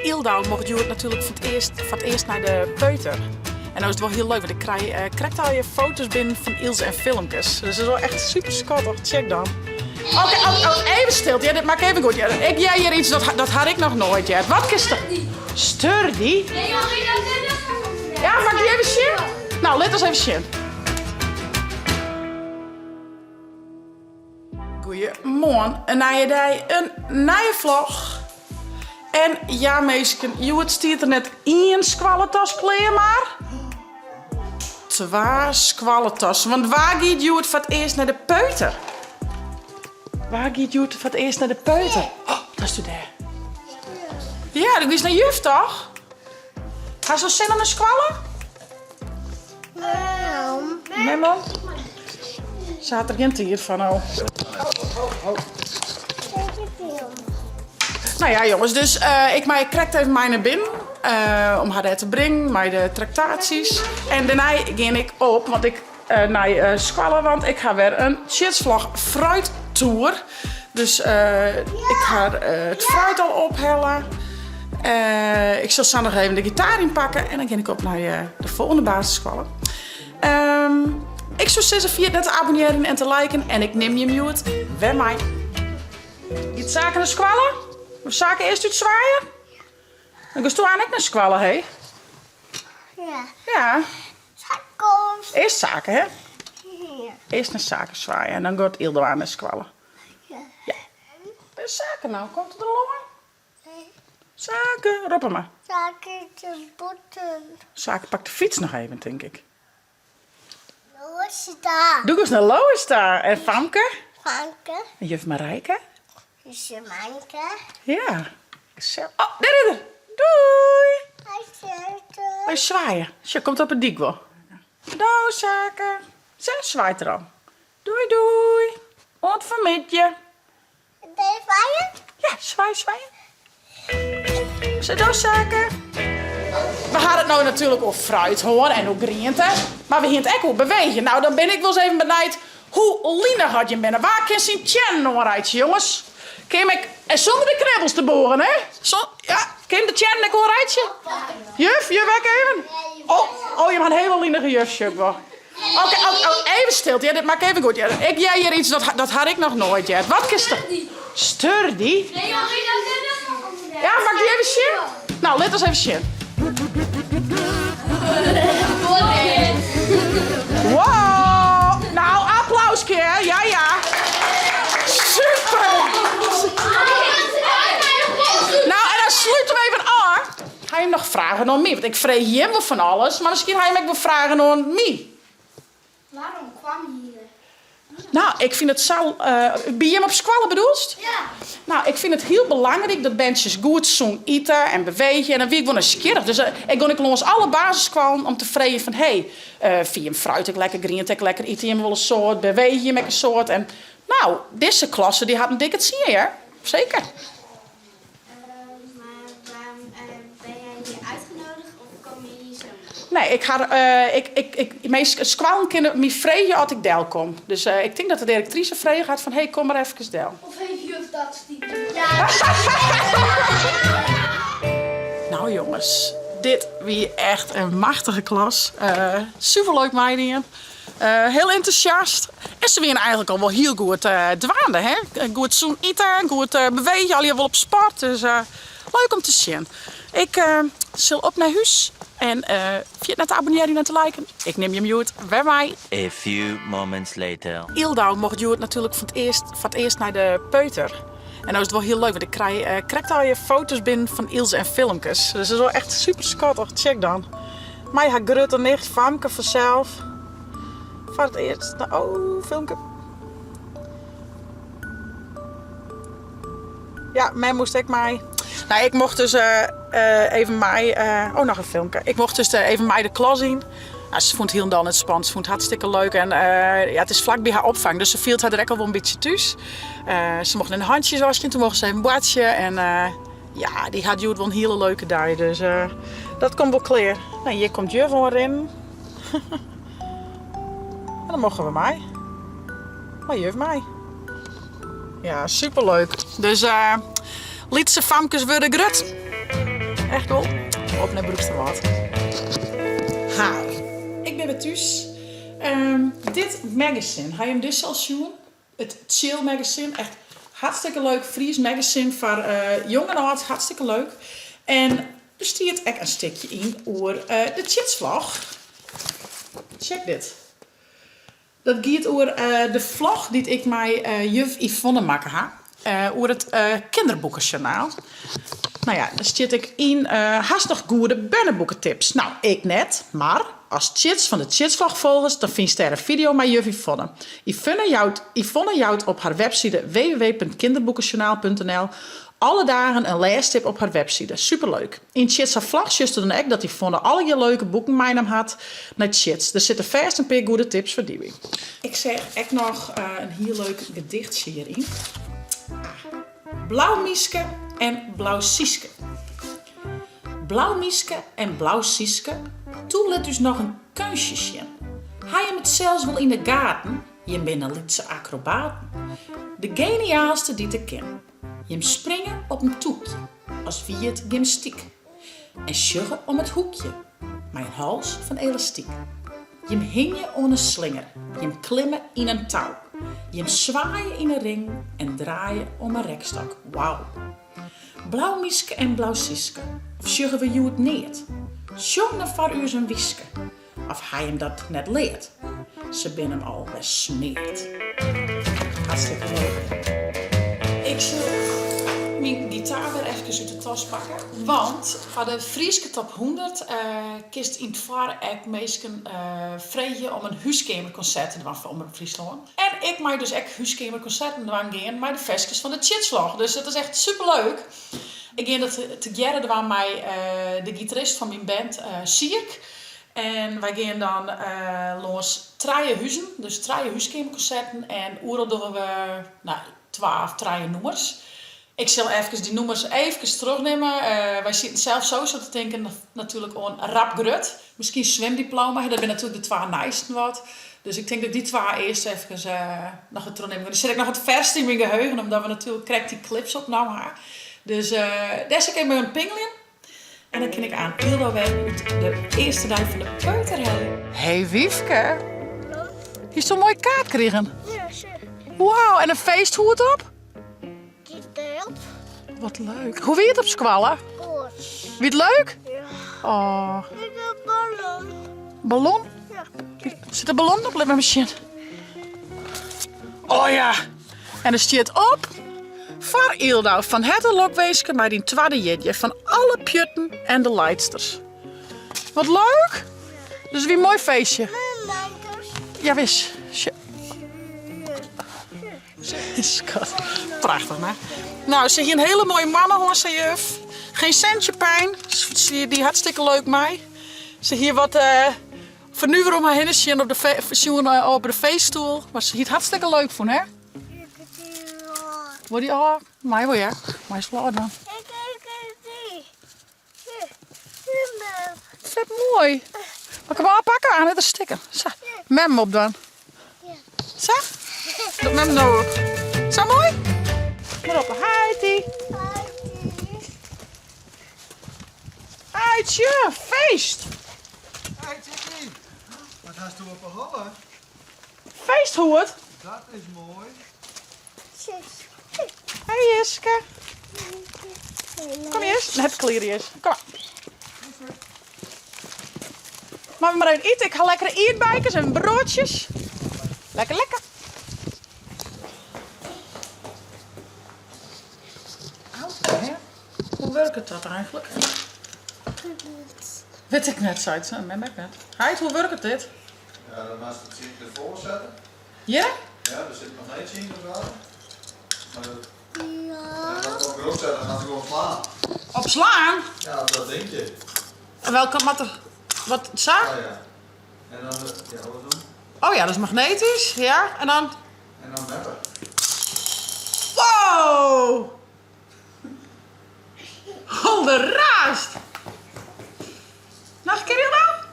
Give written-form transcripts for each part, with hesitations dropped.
Yldau mocht hjoed natuerlik foar it earst, foar it earst nei de peuter. En no is it wol hiel leuk, want ik krij eh, krekt allegear foto's binnen fan Ilse en filmkes. Dus dat is wol echt super skattich. Check dan. Oké, oh, oh, even stil. Ja, dit maak even goed. Ja, ik hear hjir iets, dat, dat had ik noch noait heard. Wat kinst Sturdy? Ja, mag ik die even sjen? Nou, lit ons even sjen. Goeiemoarn, in nije dei, in nije vlog. En ja minsken, hjoed stiet der net ien skoalletas klear, mar twa skoalletassen. Want wa giet hjoed foar it earst nei de peuter? Wa giet hjoed foar it earst nei de peuter? Oh, dat is dêr. Ja, do giest nei juf toch? Hast al sin om nei skoalle? Mem Se hat der gjin tiid foar no. Nou ja, jonges, dus uh, ik mei krekt even mei nei binnen uh, om har dêr te bringen mei de traktaasjes. En dêrnei gean ik op, want ik uh, nei uh, skoalle, want ik ha wer in Tsjitsvlog fruittour. Dus uh, ik ha it fruit al ophelle. Uh, ik sil sa noch even de gitaar ynpakke en dan gean ik op nei de folgjende basisskoalle. Um, ik soe sizze ferjit net te abonnearjen en te liken en ik nim jim hjoed wer mei. Giet Sake nei skoalle? Of Sake earst útswaaie? Dan giest aanst ek nei skoalle, hé? Ja. Ja. Sake. Earst Sake, hè? Ja. Earst nei Sake swaaie en dan giet Yldo nei skoalle. Ja. Ja. Wêr is Sake no? Komt er der lân? Sake, rop him mar. Sake is bûten. Sake pakt de fyts noch even, tink ik. Lois ta. Do giest nei Lois ta. En Famke? Famke. En juf Marijke? Juf Marijke. Ja. Gesellich. Oh, dêr is er. Doei. Hoi, Sake. Hoi, swaaie. Sjoch, komt op 'e dyk wol. Doei, Sake. Sa, swaait er al. Doei, doei. Oant fanmiddei. Ben je zwaaien? Ja, swaai, swaaie. Sa, doei, Sake. We ha it no natuerlik oer fruit hân en oer griente, mar we hiene it ek oer bewegen. Nou, dan bin ik wolris even benijd hoe linich oft jim binne. Wa kin syn teannen oanreitsje, jonges? Kin jim ek, en sûnder de knibbels te bûgen, hè? Ja, kin jim de teannen ek oanreitsje? Juf, juf ek even? Oh, oh, jim ha in hiele linige juf, sjoch ik wol. Oké, oh, oh, even stil. Ja, dit maak even goed. Ja, ik hear hjir iets, dat, dat had ik noch noait heard. Wat kinst Sturdy? Ja, mag ik die even sjen? Nou, lit ons even sjen. Wow! Nou, applaus, kear. Ja, ja. Super! Nou, en dan sluten we even ôf. Ha jim noch fragen oan my? Want ik freegje jim wol fan alles, mar miskien ha jim ek wol fragen oan my. Waarom kwam je hier? Nou, ik fyn it sa. By jim op skoalle bedoelst? Ja. Nou, ik fyn it hiel belangryk dat berntsjes goed sûn ite en bewege. En dan wie ik wol nijsgjirrich. Dus ik gong ek lâns alle basisskoallen om te freegjen fan hé, fine jim fruit ek lekker, griente ek lekker, ite jim wol in soad, bewege jim ek in soad? En nou, dizze klasse dy hat in dikke tsien hear. Seker. Maar waarom ben jij hier uitgenodigd of kom je hier zomaar? Nee, ik ha, ik, ik, ik, minsken, skoallen kinne my freegje oft ik delkom. Dus ik tink dat de direktrise frege hat fan, hey, kom mar efkes del. Of heeft juf dat stiekem? Ja. Nou jonges, dit wie echt in machtige klas. Superleuk meidien. Hiel entûsjast. En se wiene eigenlik al wol hiel goed dwaande. Hè? Goed sûn ite, goed bewege, allegear wol op sport. Dus leuk om te sjen. Ik sil op nei hús en ferjit net te abonnearjen en te liken. Ik nim jim hjoed wer mei. A few moments later. Yldau mocht hjoed natuerlik fan it earst, foar it earst nei de peuter. En no is it wol hiel leuk, want ik krij krekt allegear foto's binnen fan Ilse en filmkes. Dus dat is wol echt super skattich. Check dan. Mei har grutte nicht Famke fansels. Foar it earst. Oh, filmke. Ja, mem moast ek mei. Nou, ik mocht dus even mei. Oh, noch in filmke. Ik mocht dus even mei de klas yn. Nou, se fûn it hielendal net spannend. Se fûn it hartstikke leuk. En ja, it is flak by har opfang, dus se fielt har der ek al wol in bytsje thús. Se mochten yn de hantsjes waskje, toen mochten se even boartsje. En ja, dy hat hjoed wol in hiele leuke dei, dus dat komt wol klear. Nou, hjir komt juf oanrinnen. En dan mochten we mei. Mei juf mei. Ja, superleuk. Dus lytse famkes wurde grut. echt wol. Op nei Broeksterwâld. Hi, ik bin wer thús. Dit magazine, ha jim dizze al sjoen? It Chill Magazine, echt hartstikke leuk Fries magazine foar jong en âld, hartstikke leuk. En der stiet ek in stikje yn oer de Tsjitsvlog. Check dit. Dat giet oer de vlog dy't ik mei juf Yvonne makke ha. Oer it kinderboekensjoernaal. No ja, der stiet ek yn, hast noch goede berneboeketips? No, ik net, mar ast Tsjits fan de Tsjitsvlog folgest, dan fynst dêr in fideo mei juf Yvonne. Yvonne jout Yvonne jout op har webside www.kinderboekensjoernaal.nl alle dagen in lêstip op har webside. Superleuk! Yn Tsjits har vlog sjochst dan ek dat Yvonne allegear leuke boeken meinaam hat nei Tsjits. Der sitte fêst in pear goede tips foar dy by. Ik seach ek noch in hiel leuk gedichtsje hjiryn. Blau Myske en Blau Syske. Blau Myske en Blau Syske, toe lit ús noch in keunstje sjen. Ha jim it sels wol yn 'e gaten, jim binne lytse akrobaten. De geniaalste dy't ik ken. Jim springe op in tûkje, as wie it gymnastyk. En sjogge om it hoekje, mei in hals fan elastyk. Jim hingje oan in slinger, jim klimme yn in tou. Jim swaaie yn 'e ring en draaie om 'e rekstok. Wauw! Blau Myske en Blau Syske, of sjogge we hjoed neat? Sjong dan foar ús in wyske, of ha jim dat net leard? Se binne 'm al wer smeard. Hartstikke leuk. Ik sil myn gitaar wer efkes út de tas pakke, want foar de Fryske Top 100 kinst yn 't foar ek minsken freegje om in húskeamerkonsert te dwaan foar Omrop Fryslân. En ik mei dus ek húskeamerkonserten dwaan gean mei de ferskes fan de Tsjitsvlog. Dus dat is echt superleuk. Ik gean dat tegearre dwaan mei de gitarist fan myn band Sierk. En wy gean dan lâns trije huzen, dus trije húskeamerkonserten. En oeral dogge we, no, twa of trije nûmers. Ik sil efkes dy nûmers eefkes trochnimme. Wy sieten sels sowieso te tinken natuerlik oan Rap Grut. Miskien Swimdiploma, dat binne natuerlik de twa nijsten wat. Dus ik tink dat ik dy twa earst efkes noch wat trochnimme. Want dy sit ek noch it ferst yn myn geheugen, omdat we natuerlik krekt dy clips opnaam ha. Dus dêr sil ik even mei oan pingeljen. En dan kin ik aan Ildo wer út de earste dei fan de peuter helje. Hey Wiefke. Hiest zo'n mooie kaart krigen? Ja, zeker. Wauw, en in feesthoed op? Giet erop. Wat leuk. Hoe wie it op skoalle? Goed. Wie it leuk? Ja. Oh. Ik wil ballon. Ballon? Ja. Sit der ballon op? Lit my sjen. Oh ja. En der stiet op foar Yldau fan herte lokwinske mei dyn twadde jierdei fan alle pjutten en de leidsters. Wat leuk! Dus it wie in moai feestje. Ja wis. Skat. Prachtich, hè? Nou, se hie in hiele moaie moanne hân, sei juf. Geen centje pijn. Se die hartstikke leuk mei. Se hie wat uh, fernuver om har hinne sjen op de, sjoen eh, op de feeststoel. Mar se hie it hartstikke leuk fûn, hè? Wol dy ôf? Mei wol, ja. Mei is wol dan. Fet moai. Mag ik hem ôfpakke? Aan het stikken. Sa. Mem op dan. Sa. Doe mem no op. Sa moai? Maar op. Heidi. Heitje, feest. Hey Chicky, wat hast do op 'e holle? Feesthoed. Dat is moai. Hey Jiske. Kom eens, net klear is. Kom maar. Moatte we mar even ite. Ik ha lekkere ierdbeikes en broadsjes. Lekker, lekker. Auto, hè? Hoe wurket dat eigentlik? Wit ik net, seit se. Mem ek net. Heit, hoe wurket dit? Ja, dan moatst it tsjin derfoar sette. Ja? Ja, der sit noch net tsjin of wat. Mar dat, ja. dat op grond zetten, dan moat gewoan slaan. Op slaan? Ja, op dat dinkje. En welke moat er... Wat, sa? Oh ja. En dan, ja, wat doen? Oh ja, dat is magnetisch, ja. En dan? En dan meppen. Wow! Holde raast! Noch in kear Ildo?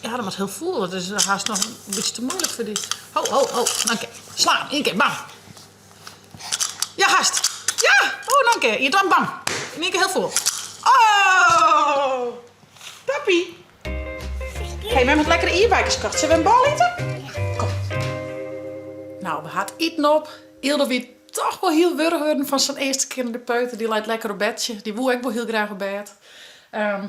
Ja, dat moat hiel fûl. Dat is hast noch in bytsje te muoilik foar dy. Ho, ho, ho. Noch in kear. Slaan. Ien kear. Bam. Ja, hast. Ja! Oh, noch in kear. Ien, twa, bam. Yn ien kear hiel fûl. Oh! Pappie. Hey, mem hat lekkere ierdbeikes kocht. Sille we in bôle ite? Kom. Nou, we ha it iten op. Yldo wie toch wol hiel wurch wurden fan syn earste kear nei de peuter. Dy leit lekker op bedsje. Dy woe ek wol hiel graach op bêd. Ehm,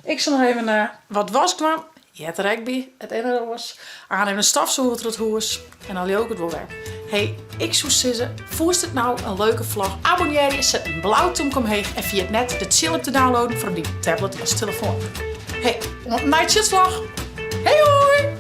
ik sil noch even eh, wat wask dwaan. Heart der ek by, it en it oars. Aan even in stofsûger troch it hûs en dan leau ik it wol wer. Hey, ik soe sizze, fûnst it no in leuke vlog? Abonnearje, set in blau tûmke omheech en ferjit net de Tsjil app te downloaden foar op dyn tablet as telefoan. Hey, oant in nije Tsjilsvlog. Hey hoi!